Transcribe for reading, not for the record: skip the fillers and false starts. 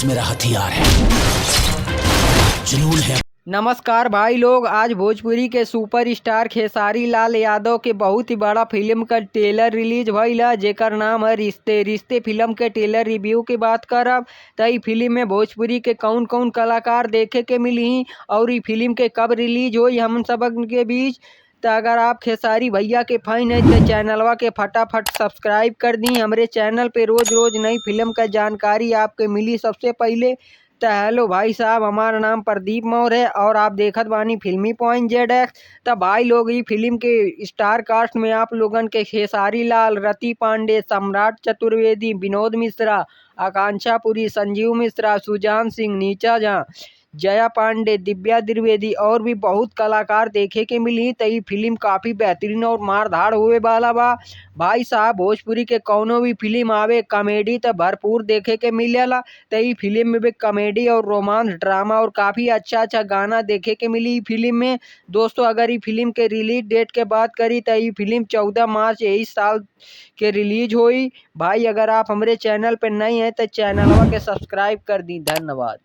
जोश मेरा हथियार है, जुनून है। नमस्कार भाई लोग, आज भोजपुरी के सुपरस्टार खेसारी लाल यादव के बहुत ही बड़ा फिल्म का ट्रेलर रिलीज भइल है, जेकर नाम है रिश्ते। रिश्ते फिल्म के ट्रेलर रिव्यू की बात करब त ई फिल्म में भोजपुरी के कौन कौन कलाकार देखे के मिली और ई फिल्म के कब रिलीज होई हम सब के बीच। तो अगर आप खेसारी भैया के फैन है तो चैनलवा के फटाफट सब्सक्राइब कर दी। हमरे चैनल पे रोज रोज नई फिल्म का जानकारी आपके मिली सबसे पहले। तो हेलो भाई साहब, हमारा नाम प्रदीप मौर्य है और आप देखत बानी फिल्मी पॉइंट जेड एक्स। तो भाई लोग, ई फिल्म के स्टार कास्ट में आप लोगन के खेसारी लाल, रति पांडे, सम्राट चतुर्वेदी, विनोद मिश्रा, आकांक्षा पुरी, संजीव मिश्रा, सुजान सिंह, नीचा झा, जया पांडे, दिव्या द्विवेदी और भी बहुत कलाकार देखे के मिली। तो ई फिल्म काफ़ी बेहतरीन और मारधाड़ हुए वाला बा। भाई साहब, भोजपुरी के कौनो भी फिल्म आवे कॉमेडी तो भरपूर देखे के मिलेला। तो ई फिल्म में भी कॉमेडी और रोमांस, ड्रामा और काफ़ी अच्छा अच्छा गाना देखे के मिली ई फिल्म में। दोस्तों, अगर ई फिल्म के रिलीज डेट के बात करी तो ई फिल्म 14 मार्च यही साल के रिलीज होई। भाई, अगर आप हमारे चैनल पर नए हैं तो चैनलवा के सब्सक्राइब कर दी। धन्यवाद।